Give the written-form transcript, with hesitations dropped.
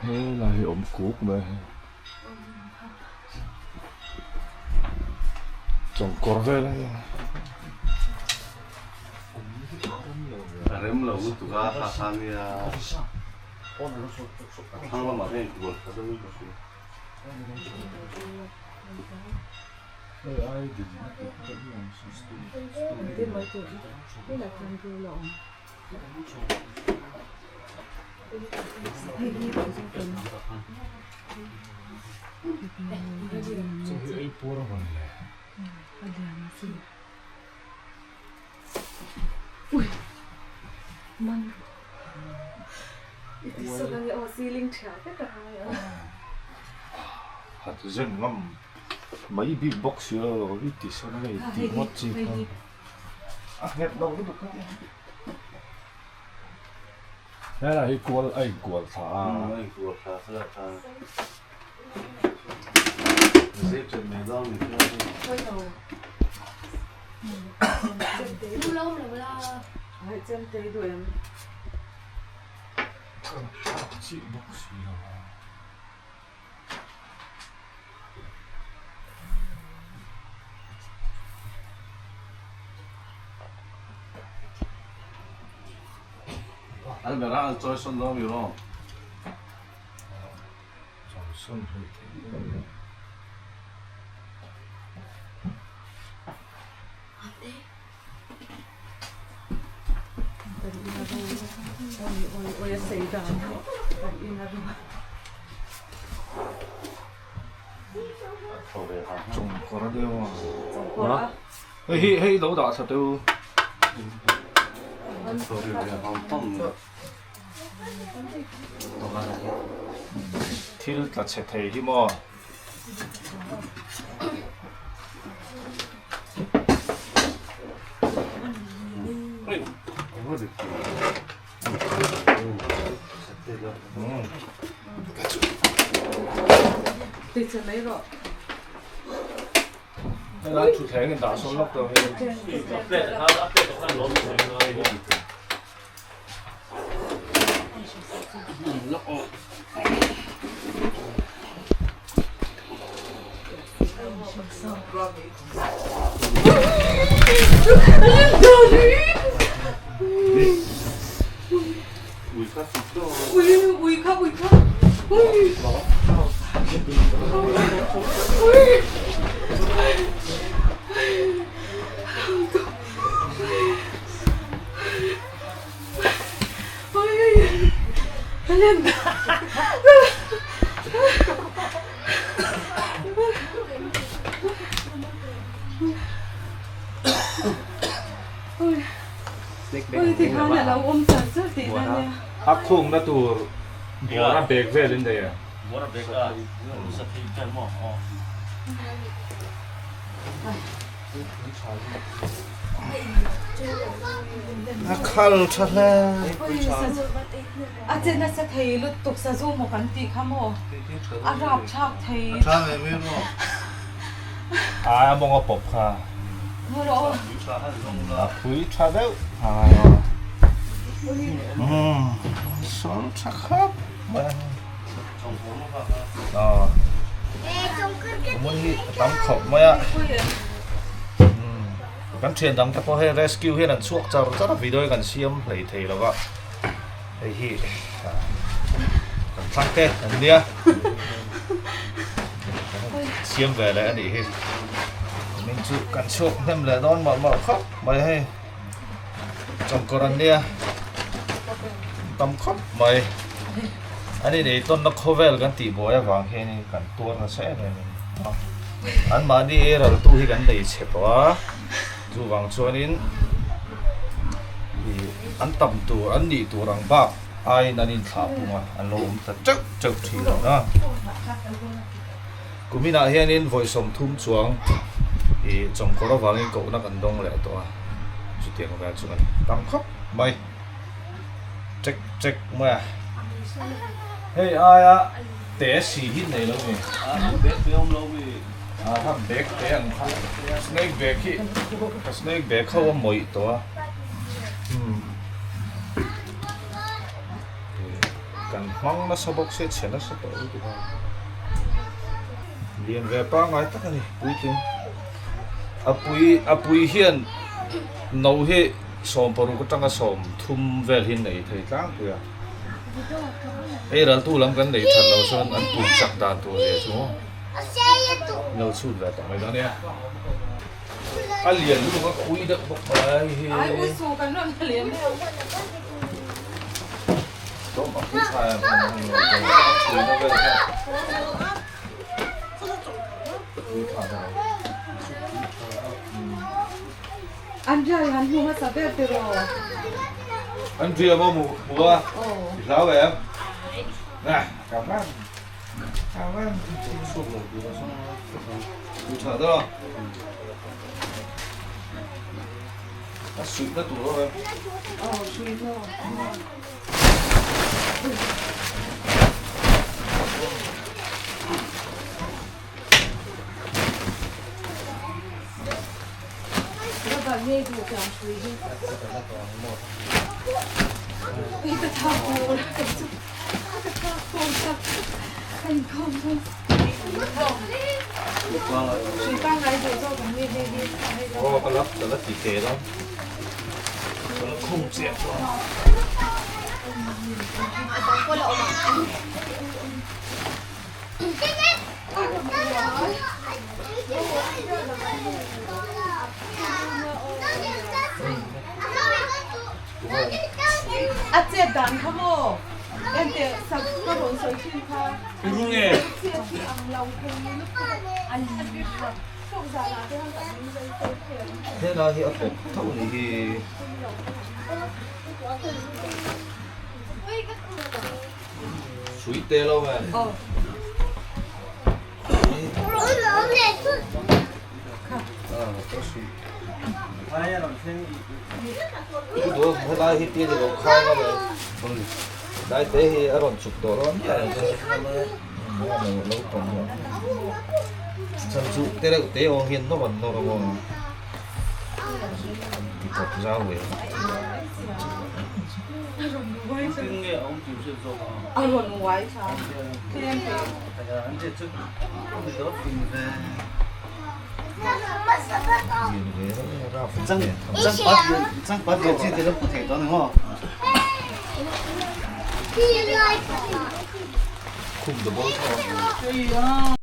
Helai hi awm kuk mai a hei. Chawngkawr vel a nia. A rem lo lutuk a ha ha nia a thlang lamah hian inkual khat a ni ka hria. Hat zen ngam mai bik bawk si lo i ti sawn ngei tih ngawt chi kha a nghet lo lutuk kha helai hi kual a inkual thla a. A inkual thla kha kha zep zep mai dawn ni kha. Chiah bawk si lo a. An ber a an chawi sawn dawn mi rawng. Chawi sawn hlei thei lo a. Chawngkawr a deuh a hei hi hei lo dah tha teh u. Thil tla chhe thei hi maw. Helai thutthleng in dah sawn lawk tawh hei. A khungna tur buara bag vel in nei a. A khal tha hle. A che nasa thei lutuk sazu maw kan tih kha maw a rap thlak thei. A tha ve mai maw. Ai a mawng a pawp kha. A phui tha deuh. Sawl tha khawp mai. Hmun hi a tam khawp mai a kan thian dang te pawh hei rescue hian an chhuak char char a video hi kan siam hlei thei lo va hei hi kan thlang te an nia siam ve leh a nih hi min chu kan chhuak hnem leh dawn mawlh mawlh khawp mai hei chawngkawr an nia tam khawp mai. An ineittawnna khawvel kan tih buai avang hianin kan tuar nasa em em a ni. Anmahni ei raltu hi kan nei chhe tawh a, chuvang chuanin ih an tam tur an nih tur ang bak aiin an inthlah pung a, an lo awm ta teuh teuh thin a. Kuminah hianin vawi 30 chuang ih chawngkawr avangin kohna kan dawng leh tawh a. Chutiang vel chu a ni tam khawp mai. Chek chek mai a. Hei aia te si hi nei lo mi. Bag te awm lo mi. A kha bag te ang kha. Snake bag hi ka snake bag ho a mawih tawh a. Umm. Kan hmang nasa bawk sia chhe nasa tawh lutuk a. Lian ve pangngai tak a ni puitling. A pui a pui hian no hi 60 atanga 30 vel hi nei thei tlangpui a. Hei raltu lam kan nei that lo chuan an pui chak dan tur zia chu lo chhut ve tawh mai dawn nia. A lian lutuk a ka ui deuh bawk mai hi. Andria i han hmu hmasa ber tiraw? Andria maw hmu hmu a? I hlau em? Na, ka van. Ka van. Hmu tha tiraw? A suihna tur awm em? Aw, suihna. Aw ka la ka la ti teh dawn ka la khum chiah chuan. A chet dan kha maw? Enteh sak ka rawn sawi thin kha. Tunge? Chet hi ang lo thei lutuk a Chawk zanah te han kan min zai sawi thei ang. Helai hi a tawp tho ni hi. Sui te lo em? Helai hi tia ni lo khai ngam em? Dai te hi a rawn chuk tawh lo a nia lo tawm lo. Chhan chu te reuh te awm hian nawr an nawr a maw? Ti tawp zau ve. A rawn uai tha. Khum the ball tho.